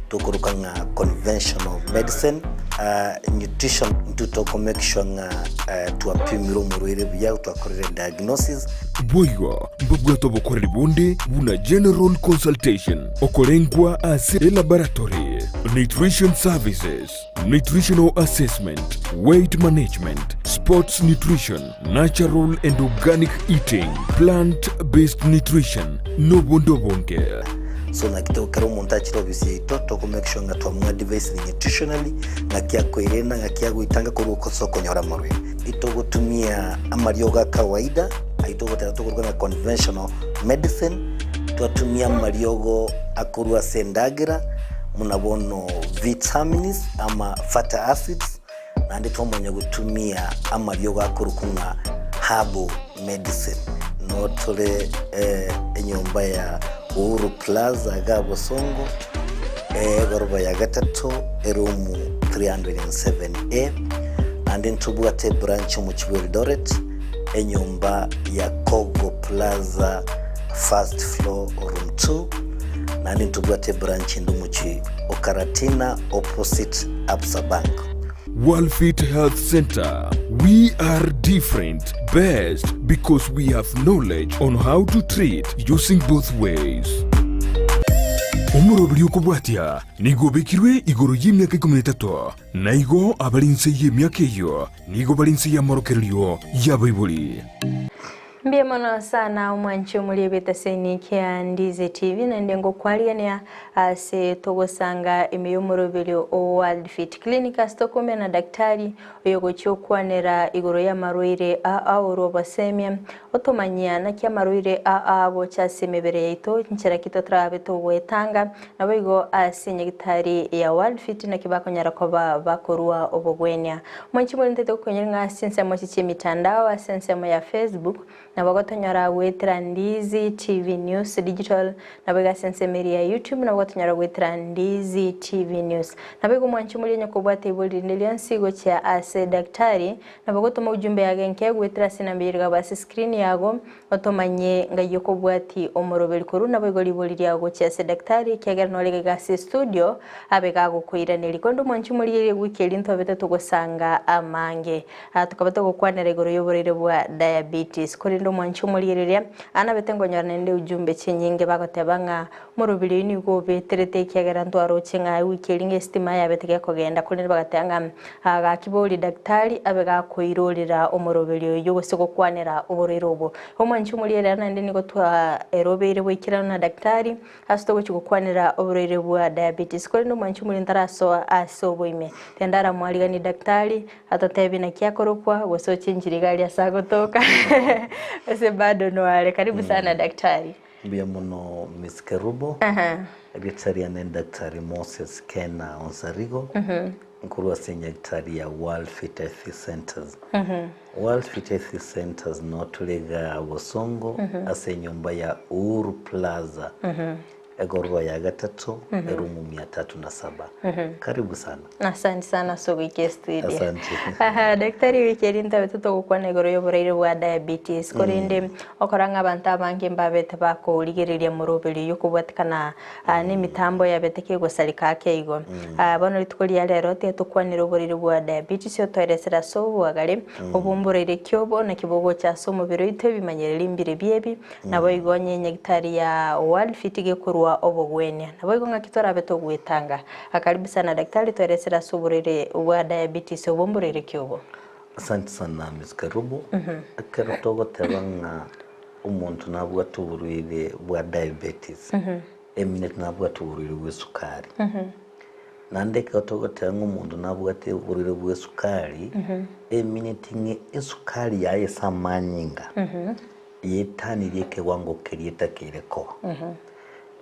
Tokoroka ng'a conventional medicine, nutrition intwe toko make sure ng'a twapimire omorwaire buya, twakorire diagnosis. Boigo mbabwate obokoreri bonde buna general consultation, okorengwa ase elaboratory, nutrition services, nutritional assessment, weight management, sports nutrition, natural and organic eating, plant based nutrition, nobonde obonge. So naki to kera omonto achire ofisi yaito toko make sure ng'a twamoadvisire nutritionally ng'aki akoerenda ng'aki agoitanga korwa ase okonyora amarwaire. Itogotumia amariogo a kawaida ayio togoteba tokoruga ng'a conventional medicine, twatumia amariogo akorwa ase endagera buna bono vitamins ama fatty acids, naende twamanya gotumia amariogo akorokwa ng'a herbal medicine. Noo tore enyomba ya Uhuru Plaza iga Bosongo, egoroba ya gatato, eroom 307A, naende ntobwate ebranch omochie bwa Eldoret, enyomba ya Kogo Plaza first floor room 2, naende ntobwate ebranch ende omochie o Karatina opposite Absa Bank. Worldfit Health Centre, We are different, best because we have knowledge on how to treat using both ways. Omoroberi okobwatia nigo obekirwe igoro y'emiaka ikomi na etato, na igo abare inse y'emiaka eyio nigo bare inse y'amorokererio y'abaibori. Mbuya mono sana omwanchi omori egetaseni kia Ndizi TV naende ngokwarigania ase togosanga ime y'omoroberio o World Fit Clinic ase tokoumera na daktari oyogochia okwanera igoro y'amarwaire a aorwa obosemia otomanyia naki amarwaire a agocha ase emebere yaito nchera ki totrabe togoetanga naboigo ase nyagitari ya World Fit naki bakonyara koba bakorua obogwenia. Mwanchi morentete gokonyera ng'a ase ensemo echi chi'emitandao ase ensemo ya Facebook, nabo gotonyora goetera Ndizi TV News Digital, naboigo ase ensemo eria ya YouTube nabo gotonyora goetera Ndizi TV News. Naboigo mwanchi moria onye kobwate ibori rinde rionsi gochia ase daktari, nabo gotoma ujumbe yago enke goetera ase enamba eyio rigaba ase screen yago, Otomanye ng'ai okobwatia omoroberi korwa naboigo ribori riao gochia ase daktari, ekiagera nore iga ase estudio abe gagokoiraneria. Korende omwanchi omorigereria ewiki eria ntwabete togosanga amange. Ah, tokaba togokwanera igoro y'oborwaire bwa diabetes. Korende omwanchi omorigereria, aa nabete nkonyora naende ujumbe chinyinge bagoteba ng'a omoroberi oyio nigo obeterete ekiagera ntwaroche ng'a ewiki eria ng'a estima yabete gekogenda korende bagateba ng'a Aa gaki boria daktari abe gakoirorera omoroberi oyio gose gokwanera oborwaire obwo. Omwanchi omoriere naende nigo twaerobeire goikerana na daktari ase togochia gokwanera oborwaire bwa diabetes. Korende omwanchi omoria ntarasoa ase oboime, tende aramwariganie daktari atotebie naki akorokwa gose ochenchire iga aria ase agotoka gose bado noare. Karibu sana daktari. Mbuya mono Miss Kerubo. Erieta riane Daktari Moses Kena Onsarigo. Nkorwa ase enyagitari ya World Fit Health Centers. World Fit Health Centers noo tore igaa Bosongo ase enyomba ya Uhuru Plaza egoroba ya gatato erumu mia tatu na saba. Karibu sana. Asante sana ase ogoika estudio. Asante. Aha, daktari wiki eri ntabete togokwana igoro y'oboraire bwa diabetes korende okora ng'a abanto abange mbabete bakorigereria moroberio oyio okobwatekana Aa nemitambo yabete kegosareka ake igo. Aa bono rituko ria rero tiga tokwanere oborwaire bwa diabetes otoeresere ase oboagare, obomboraire ki obo naki bogocha ase omobere oito ebimanyereri mbire biebi, naboigo onye enyagitari ya World Fit gekorwa obogwenia. Naboigo ng'aki torabe togoetanga. Karibu sana daktari toeresere ase oborwaire bwa diabetes obomboraire ki obo. Asante sana Miss Kerubo. Ekero togoteba ng'a Omonto nabwate oborwaire bwa diabetes, emineti nabwate oborwaire bw'esukari. Naende ekero togoteba ng'a omonto nabwate oborwaire bw'esukari, emineti ng'a esukari yaye ase amanyinga yaetanirie ekewango keria etakeire koba.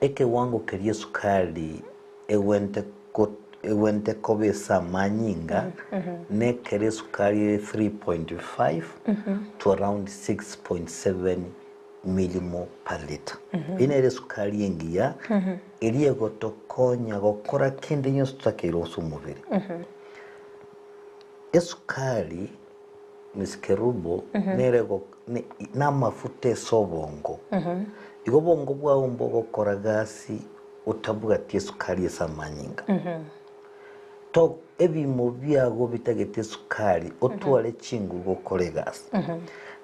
Ekewango keria esukari egwente ko egwente koba ase amanyinga nekero esukari ere 3.5 to around 6.7 millimole per litre. Eyio nere esukari engiya eria egotokonya gokora kende gionsi totakeire ase omobere. Esukari Miss Kerubo nere ego ne namafuta ase obongo. Igo obongo bwao mbogokora gasi. otabwati esukari ase amanyinga. To ebimo biago bitagete esukari otware chinguru gokora egasi.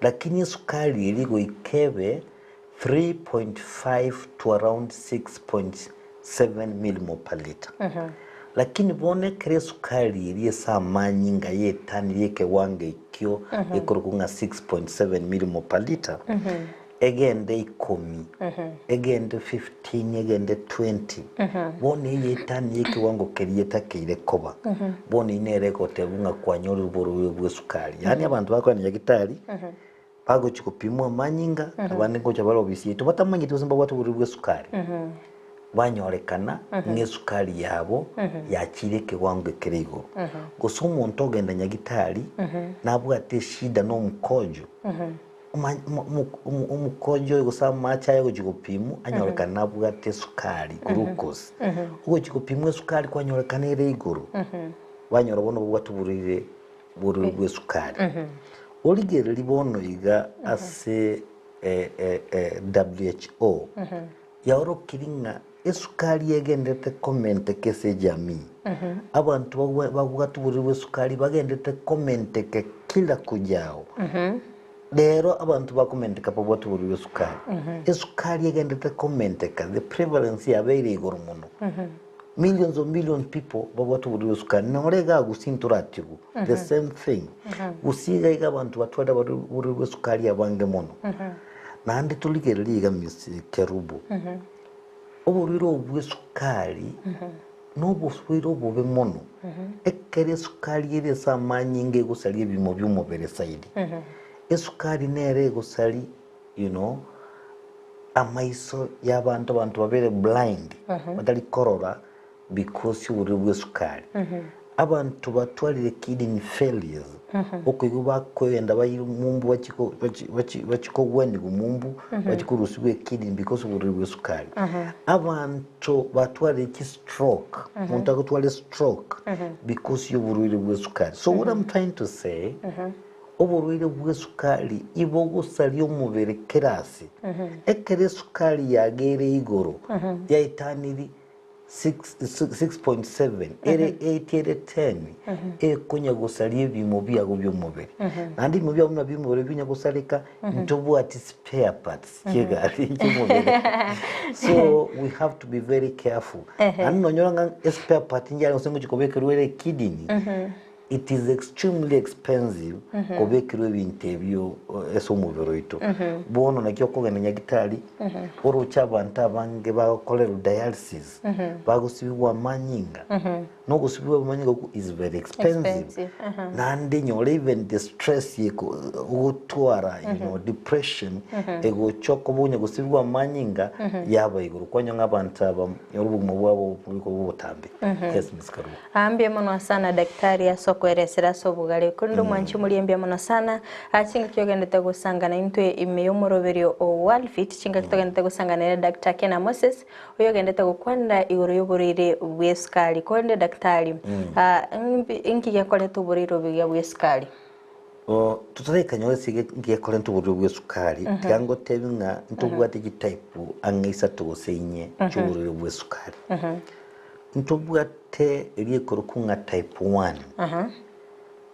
Lakini esukari eria goika ebe 3.5 to around 6.7 millimole per litre. Lakini bono ekero esukari eria ase amanyinga yetanire ekewango ekio gekorokwa ng'a 6.7 millimole per litre, egende ikomi, egende 15, egende 20, bono eye etani y'ekewango keria etakeire koba, bono eyio nere egotebwa ng'a kwanyorire oborwaire bw'esukari. Yaani abanto bakogenda nyagitari, bagochia gopimwa amanyinga, abande ngocha bare ofisi yaito batamanyeti gose mbabwate oborwaire bw'esukari, banyorekana ng'a esukari yabo yachire ekewango ekere igoro. Gose omonto ogenda nyagitari, nabwate eshida na omokojo, Omokojo oyo gose amache aye ogochia gopimwa anyorekane nabwate esukari, glucose. Ogochia gopimwa esukari kwanyorekana ere igoro, banyora bono obwate oborwaire borwaire bwa esukari. Origereria bono iga ase WHO, yaorokirie ng'a esukari egenderete komenteka ase ejamii. Abanto babwate oborwaire bwa esukari bagenderete komenteka kila kujao. Rero abanto bakomenteka babwate oborwaire bwa esukari. Esukari egenderete komenteka, the prevalence yabeire igoro mono. Millions of millions people babwate oborwaire bwa esukari. Nore iga gusii ntoratigwe, the same thing. Gusii iga iga abanto batwarire oborwaire bwa esukari abange mono. Naende torigererie iga Miss Kerubo, oborwaire obo bw'esukari noborwaire obobe mono, ekero esukari ere ase amanyinga egosaria ebimo bi'omobere zaidi, esukari nere egosaria you know, amaiso y'abanto, abanto babere blind, batari korora because y'oborwaire bw'esukari. Abanto batwarire kidney failures, okoigwa bakoenda bairwe mumbu bachie ko bachie bachie bachie kogwenigwa mumbu, bachie korusigwa ekidney because oborwaire bw'esukari. Abanto batwarire chistroke, omonto agotwara estroke because y'oborwaire bw'esukari. So what I'm trying to say, oborwaire bw'esukari ibogosaria omobere kera ase. Ekero esukari yageire igoro, yaetaniri 6.7 ere 8 ere 10 ekonya gosaria ebimo biago bi'omobere. Naende ebimo biago buna bi'omobere bikonya gosareka ntobwati spare parts chi'egari chi'omobere. So we have to be very careful. Naende nonyora ng'a espare part nchiare gose ngochia kobekerwa ere ekidney, It is extremely expensive kobekerwa ebinto ebio ase omobere oito. Bono naki okogenda nyagitari oroche abanto abange bagokorerwa dialysis, bagosibigwa amanyinga, na ogosibigwa amanyinga okwo is very expensive. Expensive, aha. Naende nyora even the stress eko ogotwara you know depression egocha okoba onye gosibigwa amanyinga yaba igoro. Kwanyora ng'a abanto aba nyora obogima bwabo bobe obotambe. Yes Miss Karua. Aa mbuya mono sana daktari ase okoeresera ase obogare. Korende omwanchi omoria mbuya mono sana aa chingaki ogendete gosangana intwe ime y'omoroberio o Worldfit chingaki togendete gosangana ere Doctor Kena Moses oyo ogendete gokwanera igoro y'oborwaire bw'esukari. Korende daktari aa inki gekoreta oborwaire obuya bw'esukari? Totarekanyora ase ngekorenta oborwaire bw'esukari, tiga ngotebi ng'a ntobwate chitype ang'e isato gose inye chi'oborwaire bw'esukari. Ntobwate eria ekorokwa ng'a type one,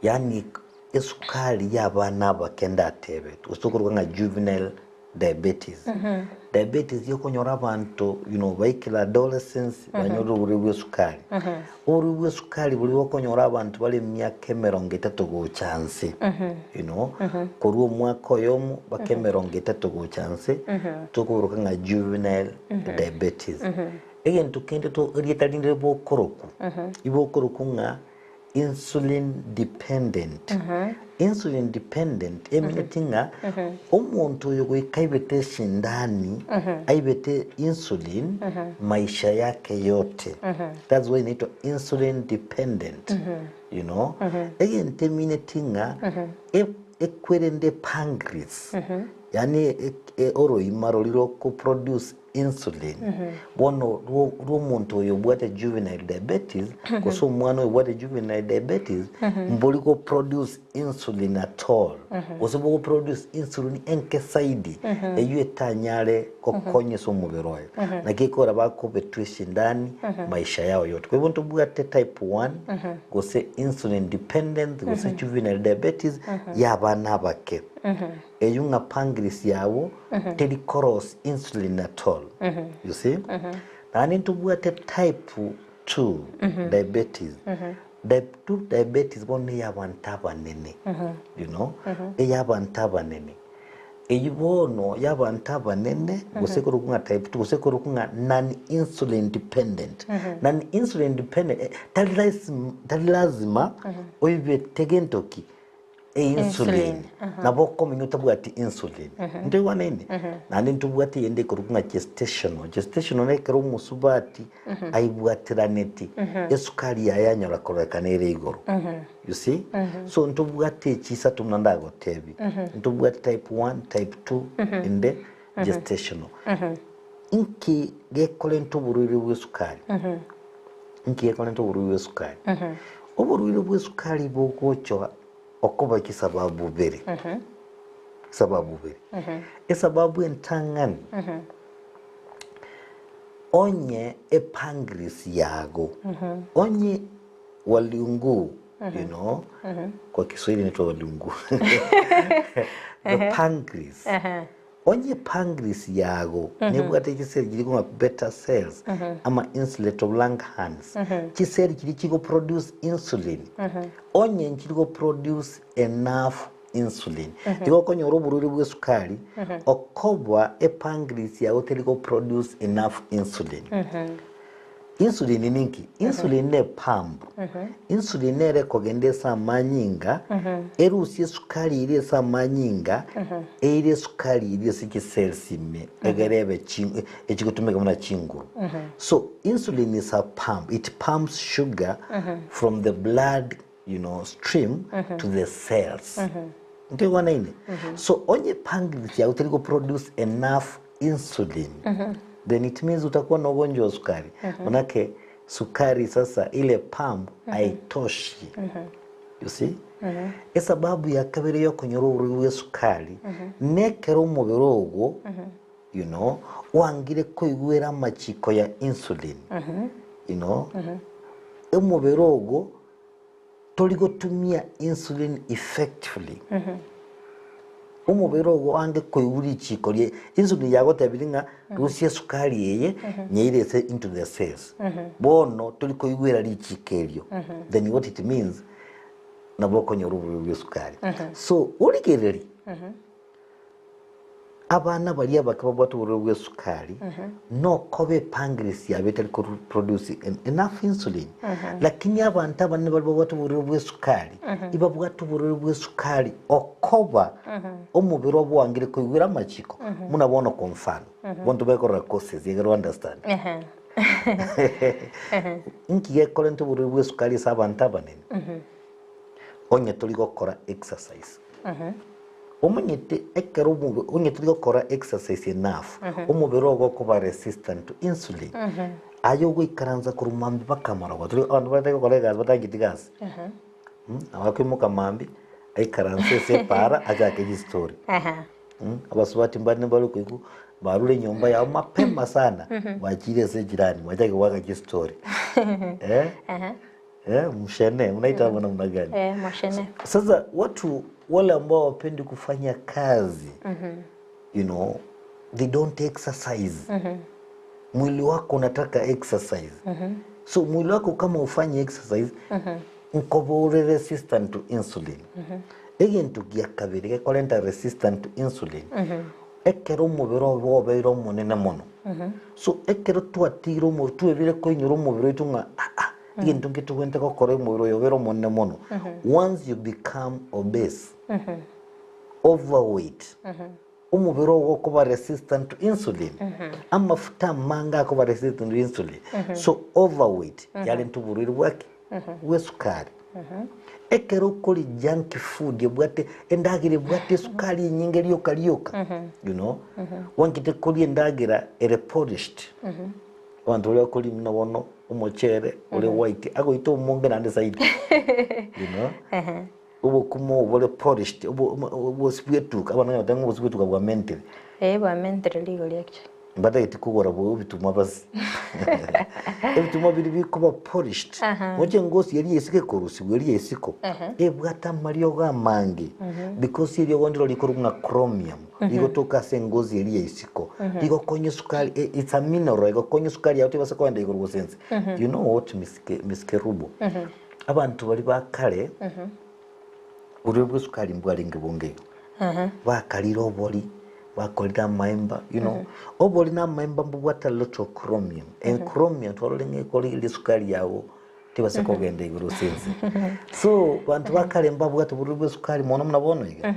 yaani esukari y'abana abake ndatebe, gose tokorokwa ng'a juvenile diabetes. Diabetes yokonyora abanto you know baikire adolescence banyorire oborwaire bwa esukari. Oborwaire bwa esukari boria bokonyora abanto bare emiaka emerongo etato gocha nse, you know, korwa omwaka oyomo mpaka emerongo etato gocha nse, tokoboroka ng'a juvenile diabetes. Egento kende to erieta rinde bokorokwa, ibokorokwa ng'a insulin dependent. Insulin dependent emineti ng'a omonto oyo goika aibete esindani, aibete insulin maisha yake yote. That's why inaitwa insulin dependent, you know. Egento emineti ng'a e- ekwerende pancreas, yaani. oroima roria rokoproduce insulin, bono rwo rw'omonto oyo obwate juvenile diabetes, gose omwana oyo obwate juvenile diabetes, mbori goproduce insulin at all, gose bogoproduce insulin enke zaidi, eywo etanyare gokonya ase omobere oye. Naki ekogera bakobetwa esindani maisha yao yote. Kwa hivyo ntobwate type 1 gose insulin dependent gose juvenile diabetes ya abana abake. Eywo ng'a pancreas yabo teri korosia insulin at all. You see? Naende ntobwate type 2 diabetes. Type 2 diabetes bono neya abanto abanene. You know? Eya abanto abanene. Eyio bono y'abanto abanene gose ekorokwa ng'a type 2 gose ekorokwa ng'a non insulin dependent. Non insulin dependent eh, tari rahisi tari lazima oibete gento ki? Einsulin. Nabo okomenya otabwati insulin. Ntoigwanaine? Naende ntobwate eyende ekorokwa ng'a gestational. Gestational na ekero omosubati aibwatiraneti esukari yaye yanyora kororekana ere igoro. You see? So ntobwate echi isato buna ndagotebi. Ntobwate type 1, type 2 ende gestational. Inki gekorenta oborwaire bw'esukari? Inki gekorenta oborwaire bw'esukari? Oborwaire bw'esukari bogocha okoba chisababu bere. Sababu bere. Esababu entang'ani, onye epancreas yago, onye waliungu you know kwa Kiswahili inaitwa waliungu the pancreas onye pancreas yago nebwate chiseli chiri kong'a beta cells ama insulet of Langerhans chiseli chiri chigo produce insulin onye nchiri go produce enough insulin igo okonyora oborwaire bwa esukari okoba epancreas yago teri go produce enough insulin Insulin ninki? Insulin ne pump. Insulin nere ekogenda ase amanyinga, erusie esukari eria ase amanyinga, eire esukari eria ase chicells ime, egere ebe chi echigotumeka buna chinguru. So, insulin is a pump, it pumps sugar from the blood you know, stream to the cells. Ntoigwanaine? So, onye pancreas yago teri goproduce enough insulin then it means utakuwa na ugonjwa wa sukari manake sukari sasa ile pump haitoshi you see esababu ya kabere yokonyora oborwaire bwa esukari nekero omobere ogo you know wangire koigwera amachiko ya insulin you know omobere ogo tori gotumia insulin effectively. Omobere ogo ange koigwa richiko rie insulin yagotebirie ng'a rusia esukari eye nyeire ase into the cells. Bono tori koigwera richiko erio then what it means nabo okonyora oborwaire bwa esukari. So origererie Abana baria abake babwate oborwaire bw'esukari nokoba epancreas yabo etari ko produce enough insulin. Lakini abanto abanene baria babwate oborwaire bw'esukari, ibabwate oborwaire bw'esukari okoba omobere obo oangire koigwera amachiko buna bono kwa mfano, bono tobekorora courses egere o understand. Inki gekorenta oborwaire bw'esukari ase abanto abanene? Onye tori gokora exercise. Omanyete ekero omobe onye tori gokora exercise enough, omobere ogo okoba resistant to insulin. Aye ogoikaransa korwa mambia mpaka amarogoba, tori abanto batari gokora egasi batangeti gasi, abakoimoka mambia, aikaranse ase epaara achake chistori. Abasubati mbare mbare okoigwa barure enyomba yabo mapema sana, bachire ase ejirani bachake goaka chistori eh. Eh, mshene unaita hapo namna gani? Eh, mwashene. Sasa watu wale ambao hawapendi kufanya kazi you know, they don't exercise mwili wako unataka exercise so mwili wako kama ufanye exercise nkoba ore resistant to insulin egento gia kabere gekorenta resistant to insulin ekero omobere obe obeire omonene mono so ekero twatigire omo twebire koinyora omobere oito ng'a ah ah egento nke togwente gokora omobere oyo obere omonene mono once you become obese overweight omobere ogo okoba resistant to insulin amafuta amange akoba resistant to insulin so overweight yarenta oborwaire bwaki bwa esukari. Ekero okoria junk food ebwate endagera ebwate esukari enyinge rioka rioka, you know, gwanchete koria endagera ere polished, abanto baria bakoria buna bono omochere ore white agoita omonge naende zaidi, you know, obokima obo bore polished obo omo obosi bwa etuka, abana onye goteba ng'a obosi bwa etuka bwamentire. Eeh bwamentire rigori actually. Mbatageti kogora bo ebituma basi. Ebituma biria bikoba polished. Moche ngosi eria isiko ekorusigwa eria isiko ebwate amariogo amange because eriogo ndiro rikorokwa ng'a chromium rigotoka ase engozi eria ya isiko rigokonya esukari it's a mineral egokonya esukari yago tebasa kogenda igoro gose inse. You know what Miss Miss Kerubo, abanto baria ba kare oborwaire bwa esukari mbwarenge bonge igo. Bakarire obori, bakorire amaemba, you know, obori na amaemba mbobwate a lot of chromium, and chromium twarorire ng'a ekorigereria esukari yago tebasa kogenda igoro ase ense. So, banto ba kare mbabwate oborwaire bwa esukari mono buna bono iga,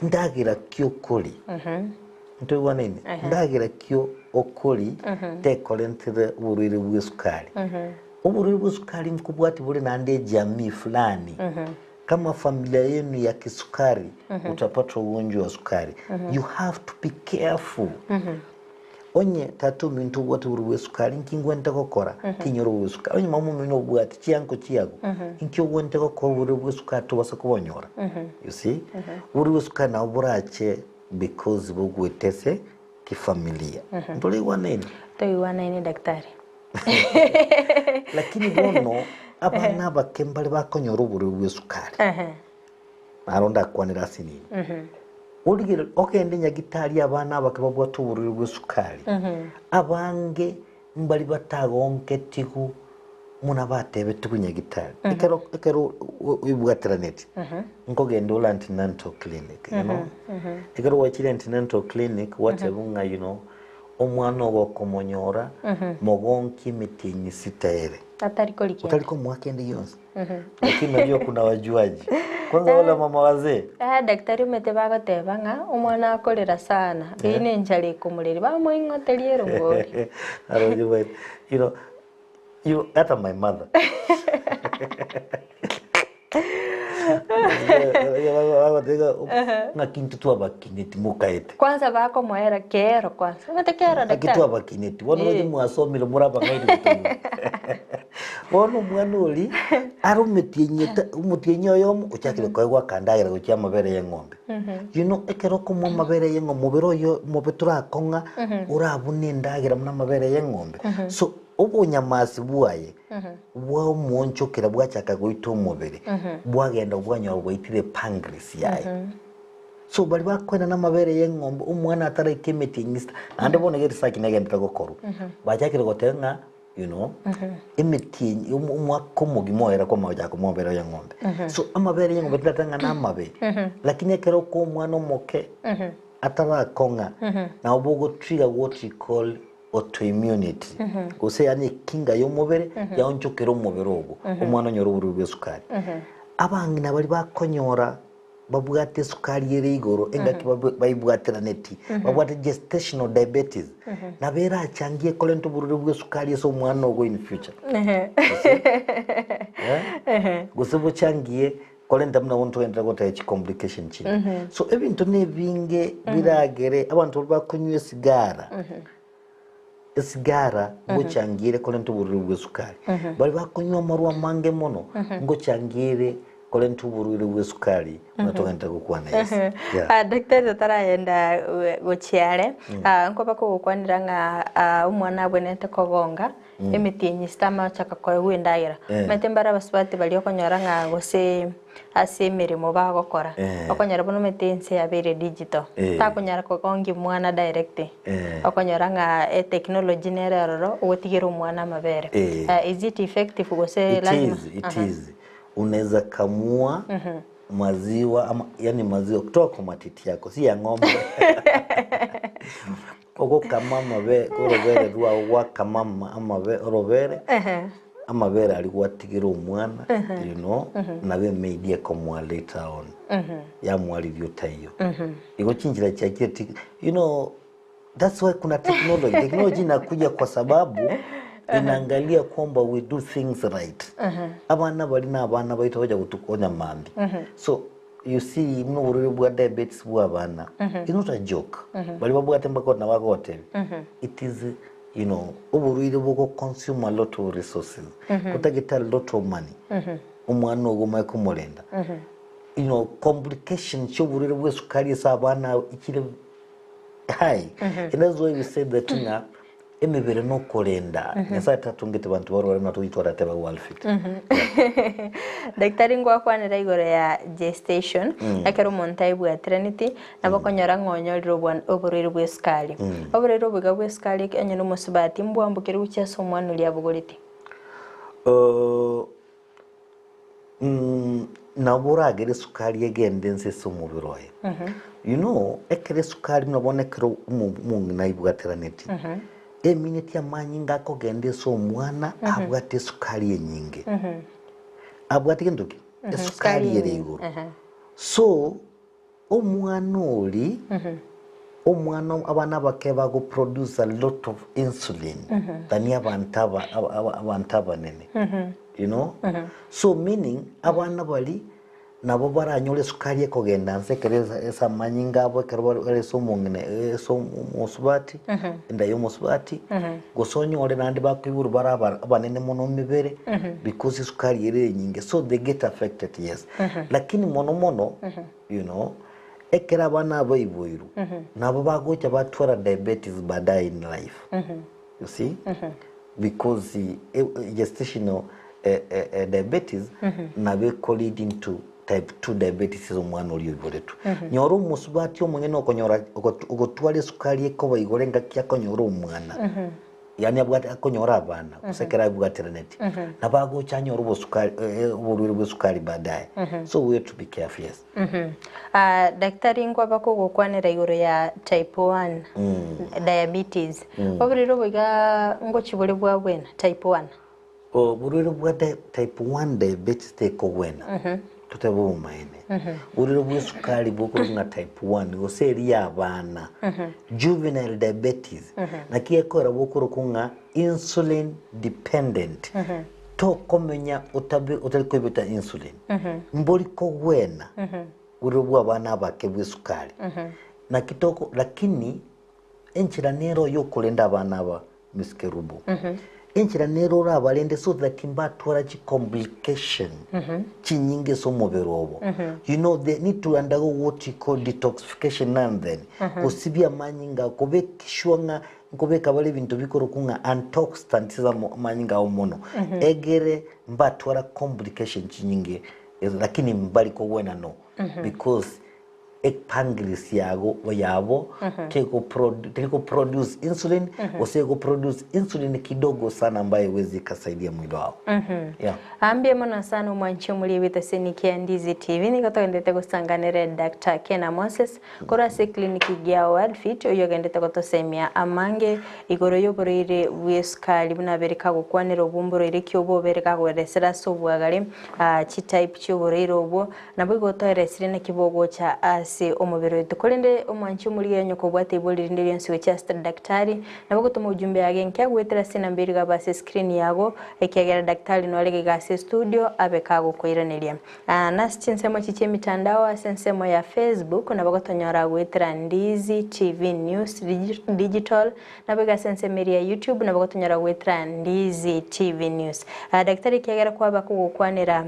ndagera ki okori, ntoigwanaine? Ndagera ki okori tekorentire oborwaire bwa esukari. Oborwaire bwa esukari nkobwati bore naende ejamii fulani. Kama familia yenu ya kisukari utapata ugonjwa wa sukari you have to be careful onye tata ominto obwate oborwaire bwa esukari inki ngwente gokora tinyora oborwaire bwa esukari onye mama omino obwate chianko chiago inki ogwente gokora oborwaire bwa esukari tobasa kobonyora you see oborwaire bwa esukari nabo borache because bogwete ase kifamilia ntoraigwanaine? Toigwanaine daktari. Lakini bono abana abake mbare bakonyora oborwaire bw'esukari, naro ndakwanere ase nini. Origererie ogende nyagitari abana abake babwate oborwaire bw'esukari, abange mbari batagonketigu muna batebetigwe nyagitari. Ekero ekero oibwateranetie, nkogenda ore antenatal clinic, you know. Ekero gwachire antenatal clinic gwatebwa ng'a you know, Omwana ogo okomonyora, mogonkie emetienyi sita ere. Atari korigia. Otari komoa kende gionsi. Lakini unajua kuna wajuaji. Kwanza wale mama wazee. Eh, daktari omete bagoteba ng'a omwana akorera sana, eyio ne enchara ekomoreria, bamoing'oteria erongori. Aroche bwaete. You know, you, hata my mother. Ng'aki intwe twabakineti mokaete. Kwanza bakomoera kero kwanza. Omanyete kero Ng'aki daktari. twabakineti. Bono roche Eh. mwasomire more abang'aini gotonyora. Bono omwana oria are ometienyi eta omotienyi oyomo ochakire koegwa akandagera gochia amabere ya eng'ombe. You know ekero okomoa amabere ya eng'ombe omobere oye omobe torakong'a orabune endagera buna amabere ya eng'ombe. So obonyamasi bwaye bwaomoonchokera bwachaka goita omobere, bwagenda bwanyora bwaitire epancreas yaye. So baria bakoenana amabere y'eng'ombe omwana ataraika emetienyi sita, naende bono iga eresearch negenderete gokorwa, bachakire goteba ng'a you know, emetienyi omo omwaka omogima oera kwamanya gochaka komoa amabere y'eng'ombe. So amabere y'eng'ombe tindateba ng'a namabe, lakini ekero okoa omwana omoke atarakong'a, nabo bogotrigger what we call autoimmunity, gose yaani ekinga y'omobere yaonchokera omobere ogo, omwana onyore oborwaire bwa esukari. Abang'ina baria bakonyora babwate esukari ere igoro engaki baibwateranetie, babwate gestational diabetes, nabo erachangie ekorente oborwaire bwa esukari ase omwana ogo in future. Eh? Gose bochangie korenta buna bono togenderere goteba chicomplication chinde. So ebinto na ebinge biragere abanto baria bakonywa esigara, esigara ngochangiere korenta oborwaire bwa esukari. Baria bakonywa amarwa amange mono, ngochangiere korenta oborwaire bwa esukari buna togenderere gokwana yes. Yeah. Ah, daktari totaragenda gochia are, ah, nkoba kogokwanera ng'a ah, omwana abwenerete kogonga Emetienyi sitamagochaka koegwa endagera. Eh. Omanyete mbare abasubati baria okonyora ng'a gose ase emeremo bagokora, Eh. okonyora bono omanyete ense yabeire digital, Eh. takonyara kogongia omwana direct, Eh. okonyora ng'a etechnology nere ororo ogotigera omwana amabere. Eh. Eh, is it effective gose It lazima? is, it is. Unaweza kamua maziwa ama yani maziwa kutoka kwa matiti yako si ya ng'ombe Ogokama amabe orobere rwao gwakama ama amabe orobere, amabere aria gwatigera omwana you know, nabo emaid ekomoa later on, yamwariria otaiyo. Igo chinchera chiachire ti you know, that's why kuna technology, technology inakuja kwa sababu. Inaangalia kwamba we do things right. Abana baria na abana baito bacha gotukonya mambia. So you see buna oborwaire bwa diabetes bwa abana is not a joke. Baria babwate mpaka nabo bagotebia. It is you know oborwaire bogo consume a lot of resources. Botagete a lot of money. Omwana ogo omanye komorenda. You know complications chia oborwaire bwa esukari ase abana chire high. And that's why we said that ng'a Emebere nokorenda. Nyasae tatongete banto barware buna togochi twarateba world fit. Daktari ngwakwanera igoro ya gestation, ekero omonto aebwatiraneti, nabo okonyora ng'a onyorire obwan oborwaire bwa esukari. Oborwaire obo iga bwa esukari eke onye na omosubati mbwambukire gochia ase omwana oria abogoreti. Nabo oragere esukari egende inse ase omobere oye. You know, ekero esukari buna bono ekero omo- omong'ina aibwateranetie, emineti amanyinga akogenda ase omwana abwate esukari enyinge. Abwate gento ki? Esukari ere igoro. So, Omwana oria, omwana abana abake bago produce a lot of insulin than abanto aba aba abanto abanene you know so meaning abana baria nabo baranyore esukari ekogenda nse ekero ase ase amanyinga abo ekero bare bare ase omong'ina ase omosubati enda ya omosubati gose onyore naende bakoiborwa bare aba abanene mono emebere because esukari ere enyinge so they get affected yes Lakini mono mono you know ekero abana aba baiboirwe nabo bagocha batwara diabetes baadaye in life you see because gestational diabetes nabo eko lead into type 2 diabetes ase omwana oria oiboretwe. Nyora omosubati omong'ina okonyora ogotwara esukari ekoba igoro engaki akonyora omwana. Yaani abwate akonyora abana gose ekero abwateraneti nabo agocha anyore obosukari oborwaire bwa esukari baadaye so we have to be careful yes. Ah, daktari nkwaba kogokwanera igoro ya type 1 diabetes oborwaire obo iga ngochi bore bwa bwena type 1? Oborwaire bwa type 1 diabetes tekogwena totebe obomaene. Oborwaire bwa esukari bokorokwa ng'a type 1 gose eria ya abana juvenile diabetes naki gekoera bokorokwa ng'a insulin dependent tokomenya otabe otari koibeta insulin mbori kogwena oborwaire bwa abana abake bwa esukari naki toko lakini Enchera nero y'okorenda abana aba Miss Kerubo. Enchera nero orabarende so that mbatwara chi complication chinyinge ase omobere obo. You know they need to undergo what you call detoxification now and then. Gosibia amanyinga kobeka sure ng'a nkobeka bare ebinto bikorokwa ng'a antioxidants ase amanyinga ao mono. Egere mbatwara complication chinyinge lakini mbari kogwena no because epancreas yago yabo teri ko produce insulin gose ego produce insulin kidogo sana ambayo haiwezi ikasaidia mwili wao yeah. Mbuya mono sana omwanchi omori bw'eteseni kia Ndizi TV nigo togenderete gosanganere Doctor Kena Moses korwa ase eclinic gia Worldfit oyio ogenderete gotosemia amange igoro y'oborwaire bw'esukari buna abere kagokwanera obwo mborwaire ki obwo obere kagoeresera ase obwagare chitype chi'oborwaire obwo Naboigo toeresire naki bogocha ase omobere oito. Korende omwanchi omorigia onye kobwate ibori rinde rionsi gochia ase daktari, nabo gotoma ujumbe yage enke goetera ase enamba eria igaba ase escreen yago, ekiagera daktari nore iga ase estudio abe kagokoiraneria. Nase chinsemo echi chi'emitandao ase ensemo ya Facebook nabo gotonyora goetera Ndizi TV News Digital, Naboigo ase ensemo eria ya YouTube nabo gotonyora goetera Ndizi TV News. Daktari ekiagera kwaba kogokwanera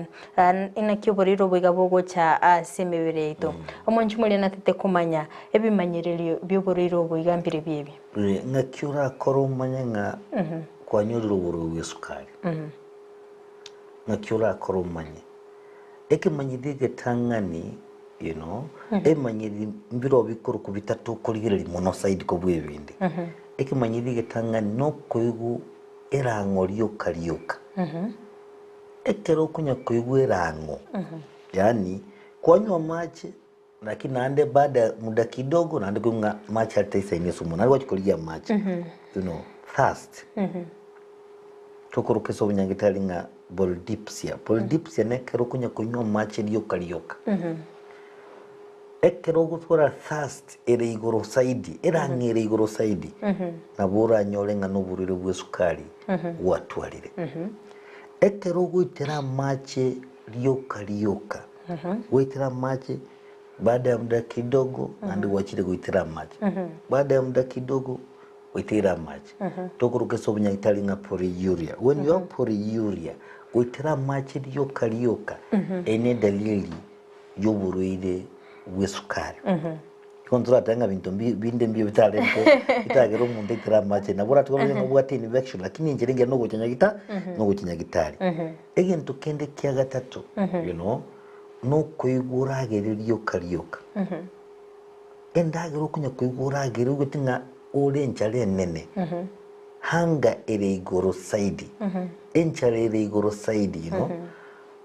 inaki oborwaire obo iga bogocha ase emebere yaito. Omonche moria natete komanya ebimanyererio bi'oborwaire obo iga mbirobio ebi. Ng'aki orakore omanye ng'a kwanyorire oborwaire bw'esukari? Ng'aki orakore omanye? Ekemanyethio egetang'ani you know, ebimanyethio mbirobio bikorokwa bitato okorigereria mono zaidi kobua ebinde. Ekemanyethio egetang'ani nokoigwa erang'o rioka rioka. Ekero okonya koigwa erang'o, yaani kwanywa amache lakini naende baada ya muda kidogo naende koigwa ng'a amache aria taisaini ase omonwa, naende gwachia korigia amache, you know, thirst. Tokoroka ase obonyagetari ng'a polydipsia. Polydipsia nekero okonya konywa amache rioka rioka. Ekero ogotwara thirst ere igoro zaidi, erang'e ere igoro zaidi, nabo oranyore ng'a noborwaire bw'esukari gwatwarire. Ekero ogoitera amache rioka rioka, gwaitera amache baada ya muda kidogo naende gwachire goitera amache, baada ya muda kidogo gwaiteire amache, tokoroka ase obonyagitari ng'a polyuria. When you have polyuria, goitera amache rioka rioka, eye ne edalili y'oborwaire bw'esukari. Igo ntoratebe ng'a binto mbi binde mbiyo bitarente bitagere omonto aitere amache, nabo oratoke koba ng'a obwate infection lakini enchera engiya nogocha nyagita nogocha nyagitari. Egento kende kia gatato you know, nokoigwa oragere rioka rioka. Endagera okonya koigwa oragere oigwete ng'a ore enchara enene, hunger ere igoro zaidi, enchara ere igoro zaidi you know,